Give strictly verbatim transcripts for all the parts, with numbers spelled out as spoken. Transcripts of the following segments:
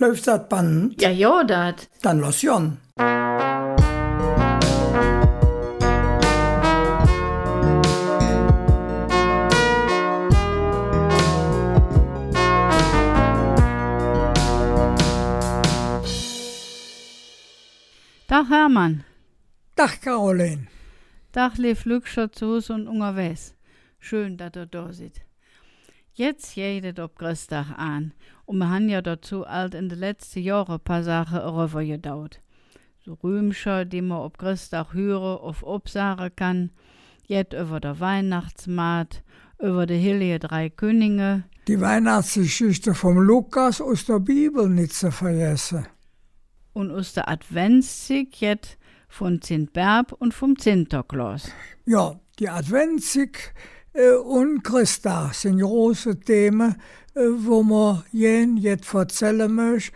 Läuf dat Band? Jo, jo, dat. Dann loss gonn. Dag, Hermann. Dag, Caroline. Dag, leev Lückcher zo Hus un ungerwägs. Schön, dat ehr do sid. Jetz geiht et op Chressdag aan, un mer han jo dozo ald en de letzte Johre e paar Saache erövergedaut. Su Rümcher, die mer op Chressdag hüre ov opsage kann, jet üvver der Weihnachtsmaat, üvver de Hellige Drei Künninge. Die Weihnachtsgeschichte vum Lukas us der Bibel nit ze vergesse. Un us der Adventszigg jet vun Zint Bärb un vum Zinter Klos. Jo, die Adventszigg, äh, un Chressdag sin große Theme, äh, wo mer gään jet verzälle möch.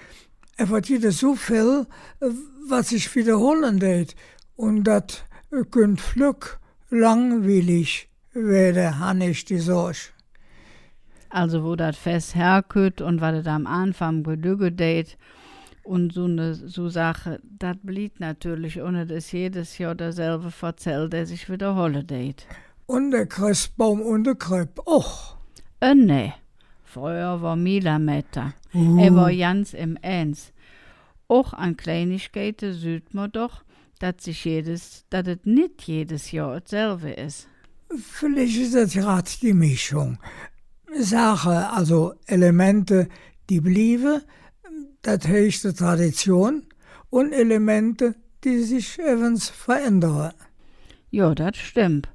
Ävver et gitt esu vill, äh, wat sich widderholle deit. Un dat, äh, künnt flöck langwielig weede, han ich die Sorg. Alsu, wo dat Fess herkütt un wat et am Aanfang bedügge deit un su ne, su Saache, dat bliev natörlich, un et es jedes Johr derselve Verzäll, dä sich widderholle deit. Un der Chressbaum un de Krepp och. Äh, nä. Fröher wor mih Lametta. Uh. Ävver ganz em Ääns. Och an Kleinigkeite süht mer doch, dat sich jedes, dat et nit jedes Johr etselve es. Villeich es et grad die Mischung. Saache, alsu Elemente, die blieve, dat heiß Tradition, un Elemente, die sich evvens verändere. Jo, dat stemmp.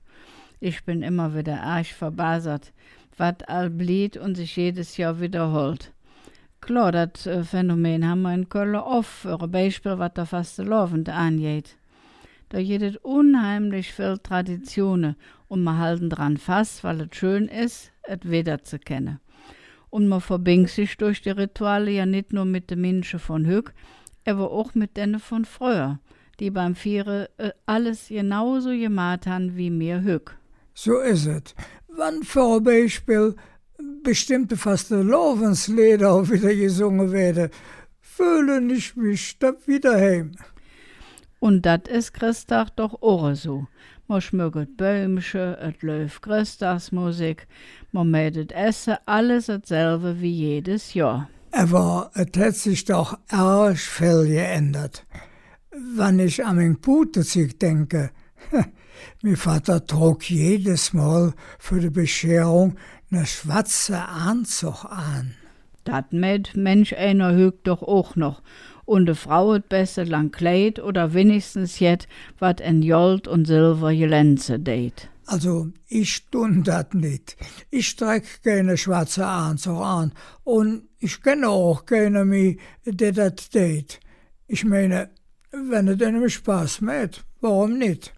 Ich ben immer widder ärg verbasert, wat all bliev un sich jedes Johr widderhollt. Klor, dat, äh, Phänomen han mer en Kölle off, för e Beispill, wat der Fastelovend aangeiht. Do gitt et unheimlich vill Traditione, un mer halde dran fass, weil et schön es, et widder ze kenne. Un mer verbingk sich durch die Rituale jo nit nor met de Minsche vun hügg, ävver och met denne vun fröher, die beim Fiere, äh, alles genausu gemaht han wie mir hügg. Su es et. Wann, för e Beispill, bestemmte Fastelovendsleeder widder gesunge weede, föhle ich mich do wie doheim. Un dat es Chressdag doch och esu. Mer schmück et Bäumche, et läuf Chressdagsmusik, mer mäht et Esse, alles etselve wie jedes Johr. Ävver et hät sich doch ärg vill geändert. Wann ich an ming Puutezigg denke, mi Vatter trok jedes Mol för de Bescherung ne schwatze Aanzog aan. Dat mäht mänch einer hügg doch och noch. Un de Frau et beste lang Kleid oder winnigstens jet, wat en Gold un Silver glänze deit. Alsu, ich dun dat nit. Ich treck keine schwatze Aanzog aan. Un ich kenne och keine mih, dä dat deit. Ich meine, wann et einem Spass mäht, woröm nit?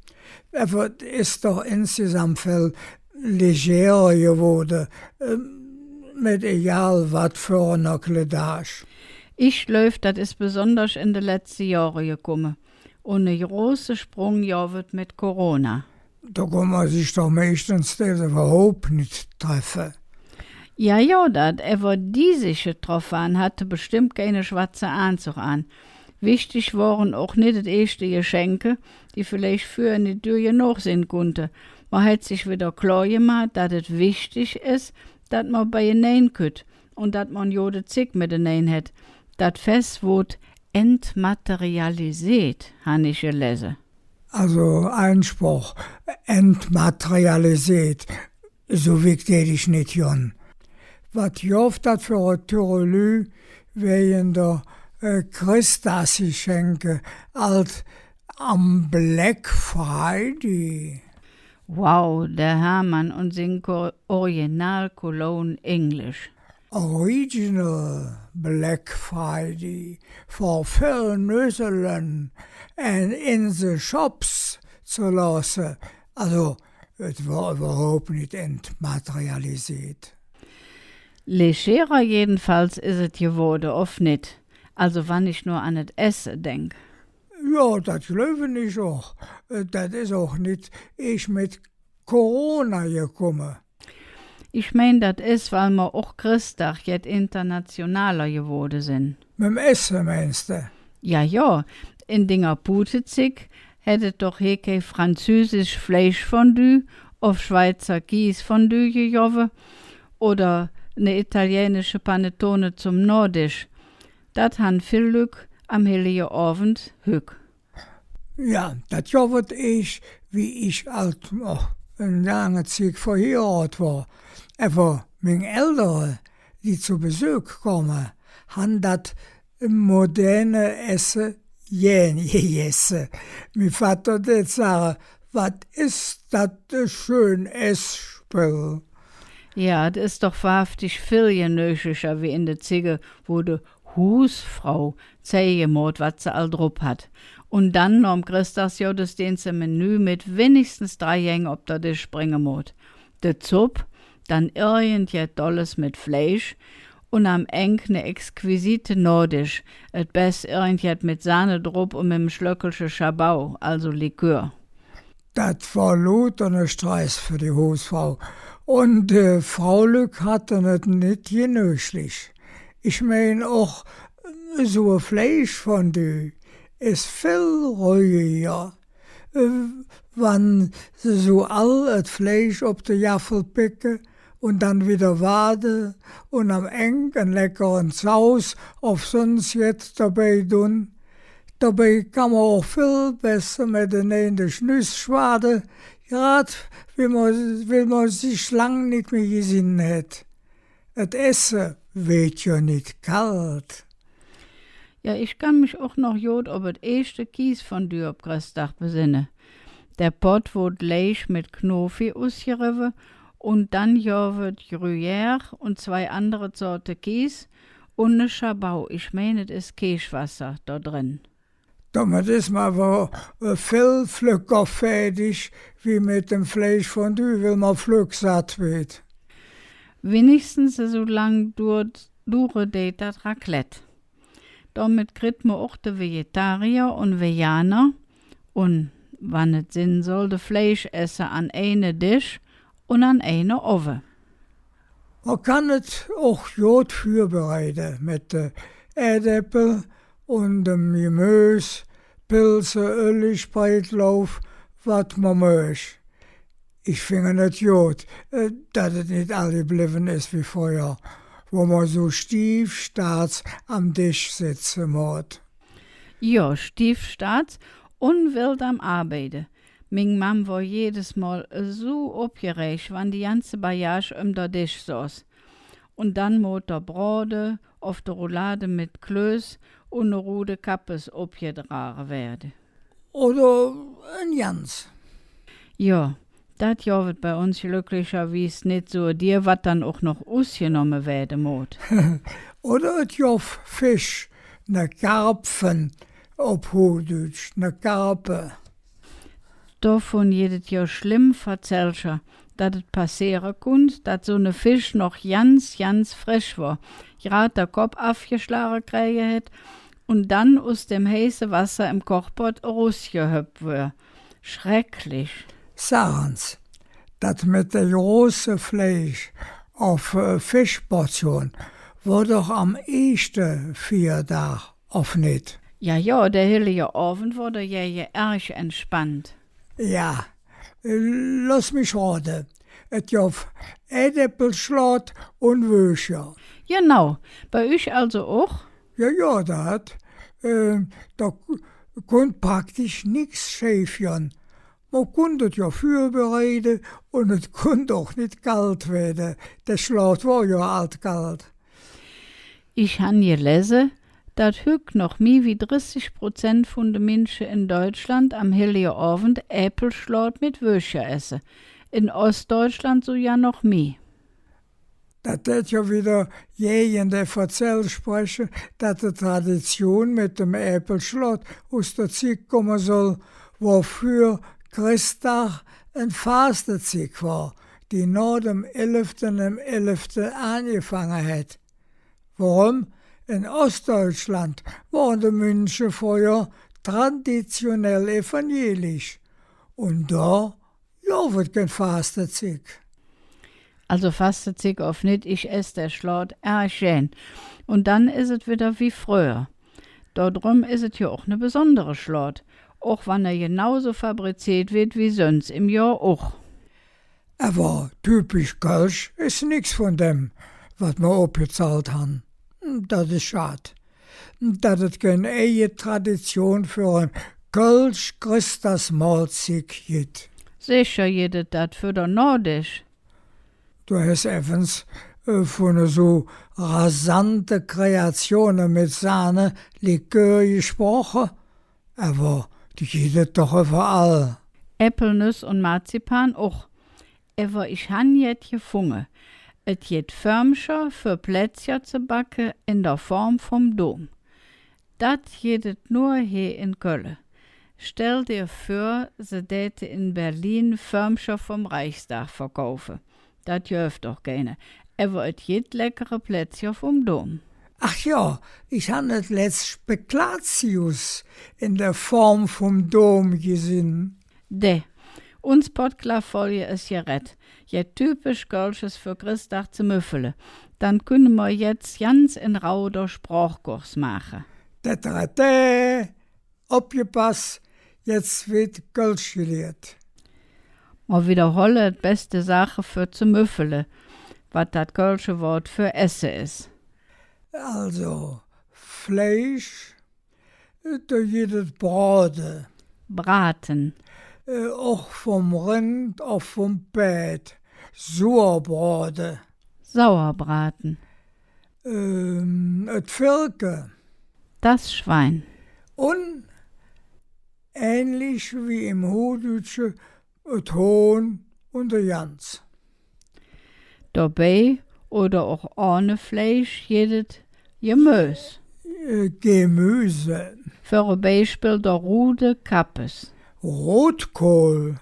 Ävver et es doch insgesamp vill legerer gewoode, ähm, met egal wat för ener Kledage. Ich gläuv, dat es besonders en de letzte Johre gekumme. Un ne große Sprung gov et met Corona. Do kunnt mer sich doch meistens üvverhaup nit treffe. Jo, jo, dat, ävver die sich getroffe han, hatte bestemmp keine schwatze Aanzog aan. Wichtig wore och nit et eeschte Geschenke, die villeich fröher nit dür genog sin kunnte. Mer hät sich widder klor gemaht, dat et wichtig es, dat mer beienein kütt un dat mer en gode Zigg metenein hät. Dat Fess woodt entmaterialiseet, han ich gelese. Alsu Einspruch, entmaterialiseet, su wigg dät ich nit gonn. Wat gov dat för e Türelü wäge der, äh, Chressdagsgeschenke ald am Black Friday? Wow, der Hermann un sing Ko-, Original Cologne Englisch. Original Black Friday for vill Nüsele and in the shops ze looße. Alsu, et wor üvverhaup nit entmaterialiseet. Legerer jedenfalls es et gewoode, ov nit? Alsu, wann ich nor an et Esse denk. Jo, dat gläuve ich och. Äh, dat es och nit eesch met Corona gekumme. Ich mein, dat es, weil mer och Chressdag jet internationaler gewoode sin. Mem Esse, meins de? Jo, jo. En dinger Puutezigg hät et doch hee kei französisch Fleischfondue ov Schweizer Kiesfondue gegovve oder ne italienische Panettone zom Nohdesch. Dat han vill Lück am Hellige Ovend hügg. Jo, dat gov et eesch, wie ich ald, och, en lange Zigg verhierodt wor. Ävver ming Eldere, die zo Besök kome, han dat moderne Esse gään gegesse. Mi Vatter dät sage: „Wat es dat e schön Essspill!“ Jo, et es doch wahrhaftig vill genöglicher wie en de Zigge, wo de Huusfrau zeige moot, wat se all drop hät. Un dann nohm Chressdagsgoddesdeens e Menü met winnigstens drei Gäng op der Desch bränge moot. De Zupp, dann irgendjet Dolles met Fleisch un am Engk ne exquisite Nohdesch, et bess irgendjet met Sahne drop un mem Schlöckelche Schabau, alsu Likör. Dat wor luuter ne Stress för die Huusfrau. Un de Fraulück hatte et nit genöglich. Ich mein och, su e Fleischfondue es vill räuhiger, äh, wann se su all et Fleisch op de Gaffel picke un dann widder waade un am Engk en leckere Zaus ov söns jet dobei dun. Dobei kann mer och vill besser metenein de Schnüss schwade, grad wie mer, wie mer sich lang nit mih gesinn hät. Et Esse weed jo nit kald. Jo, ich kann mich och noch god op et eeschte Kiesfondue op Chressdag besenne. Der Pott woodt leich met Knofi usgerevve un dann gov et Gruyère un zwei andere Zoote Kies un ne Schabau. Ich mein, et es Keeschwasser do dren. Domet es mer ävver, äh, vill flöcker fäädig wie met dem Fleischfondue, weil mer flöck satt weed. Winnigstens esu lang duurt, dure deit dat Raclette. Domet kritt mer och de Vegetarier un Veganer un, wann et sin soll, de Fleischesser an eine Desch un an eine Ovve. Mer kann et och god vürbereide met de Äädäppel un dem Gemös, Pilze, Öllig, Breidlauch, wat mer mööch. Ich finge et god, äh, dat et nit all geblevve es wie fröher, wo mer su stiefstaats am Desch setze moot. Jo, stiefstaats un wild am Arbeide. Ming Mamm wor jedes Mol esu opgeräg, wann die ganze Bagage öm der Desch soß. Un dann moot der Brode ov de Roulade met Klöß un ne Rude Kappes opgedrage weede. Oder en Gans. Jo, dat gov et bei uns glöcklicherwies nit su e Dier, wat dann och noch usgenomme weede moot. Oder et gov Fesch, ne Karpfen, op Huhdütsch, ne Karpe. Dovun gitt et jo schlemm Verzällcher, dat et passeere kunnt, dat su ne Fesch noch ganz, ganz fresch wor, grad der Kopp avgeschlage kräge hät un dann us dem heiße Wasser em Kochpott erusgehöpp wör. Schrecklich. Sag ens, dat met der große Fleisch- ov, äh, Feschportion wor doch am eeschte Fierdag, ov nit? Jo, jo, der Hellige Ovend wor dogäge ärg entspannt. Jo, äh, loss mich rode. Et gov Äädäppelschlot un Wööschcher. Genau, bei üch alsu och? Jo, jo, dat. Äh, do k-, kunnt praktisch nix scheif gonn. Mer kunnt et jo vürbereide un et kunnt och nit kald weede. Der Schlot wor jo ald kald. Ich han gelese, dat hügg noch mih wie dressig Prozent vun de Minsche en Deutschland am Hellige Ovend Äppelschlot met Wööschcher esse. En Ostdeutschland sugar noch mih. Dat dät jo widder gäge der Verzäll spreche, dat de Tradition met dem Äppelschlot us der Zigg kumme soll, wo vür Chressdag en Fastezigg wor, die noh dem Elfte em Elfte aangefange hät. Woröm? En Ostdeutschland wore de Minsche fröher traditionell evangelisch. Un do gov et kein Fastezigg. Also Fastezigg ov nit, ich ess der Schlot ärg gään. Un dann es et widder wie fröher. Dodröm es et jo och ne besondere Schlot, och wann hä genau su fabrizeet weed wie söns em Johr och. Ävver typisch kölsch es nix vun däm, wat mer opgezallt han. Dat es schad, dat et kein eige Tradition för en kölsch Chressdagsmohlzigg gitt. Secher gitt et dat för der Nohdesch. Do häs evvens, äh, vun esu rasante Kreatione met Sahne, Likör gesproche, ävver die gitt et doch üvverall. Äppel, Nöss un Marzipan och. Ävver ich han jet gefunge. Et gitt Förmcher för Plätzcher ze backe en der Form vum Dom. Dat gitt et nor hee en Kölle. Stell dir vör, se däte en Berlin Förmcher vum Reichstag verkaufe. Dat jöv doch keine. Ävver et gitt leckere Plätzcher vum Dom. Ach jo, ich han et letz Spekulatius en der Form vum Dom gesinn. Dä, uns Podklaaf-Folg es gerett. Jet typisch Kölsches för Chressdag ze müffele. Dann künne mer jetz ganz en Rauh der Sprochkurs maache. Täterätä, opgepass, jetz weed Kölsch geliert. Mer widderholle et beste Saache för ze müffele, wat dat kölsche Wood för esse es. Also, Fleisch, do gitt et Brode. Braten. Äh, och vum Rind, och vum Pääd. Suerbrode. Sauerbraten. Ähm, et Virke. Das Schwein. Un ähnlich wie em Huhdütsche et Hohn un de Gans. Dobei oder och ohne Fleisch gitt et Gemös. Äh, Gemüse. För e Beispill der rude Kappes. Rotkohl.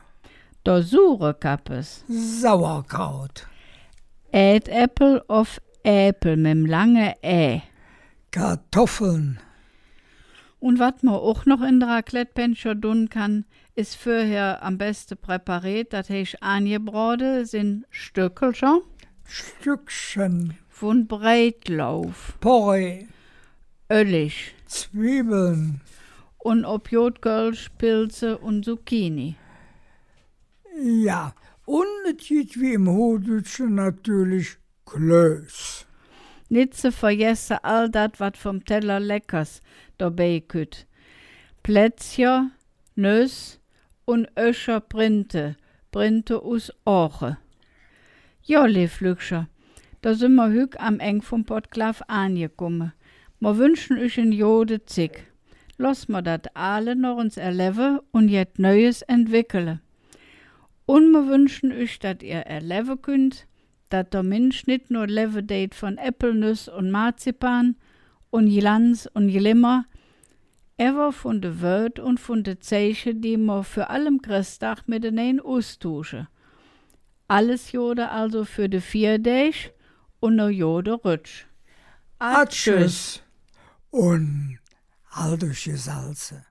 Der sure Kappes. Sauerkraut. Äädäppel ov Äpel mem lange Ä. Kartoffeln. Un wat mer och noch en de Raclette-Päncher dun kann, es vörher am beste präpareet, dat heiß aangebrode sin Stöckelcher. Stückchen. Vun Breidlauf. Porree. Öllig. Zwiebeln. Un op god Kölsch Pilze un Zucchini. Jo, un et gitt wie em Huhdütsche natörlich Klöß. Nit ze vergesse all dat, wat vum Teller Leckers dobei kütt. Plätzcher, Nöss un Öscher Printe, Printe us Ooche. Jo, leev Lückcher, do sin mer hügg am Eng vum Podklaaf aangekumme. Mer wünsche üch en gode Zigg. Loss mer dat Aale noch ens erlevve un jet Neues entwickele. Un mer wünsche üch, dat ehr erlevve künnt, dat der Minsch nit nor levve deit vun Äppel, Nöss un Marzipan un Glanz un Glimmer, ävver vun de Wööd un vun de Zeiche, die mer för allem Chressdag metenein ustuusche. Alles Gode alsu för de Fierdäg un ne gode Rötsch. Atschüss. Un haldt üch gesalze.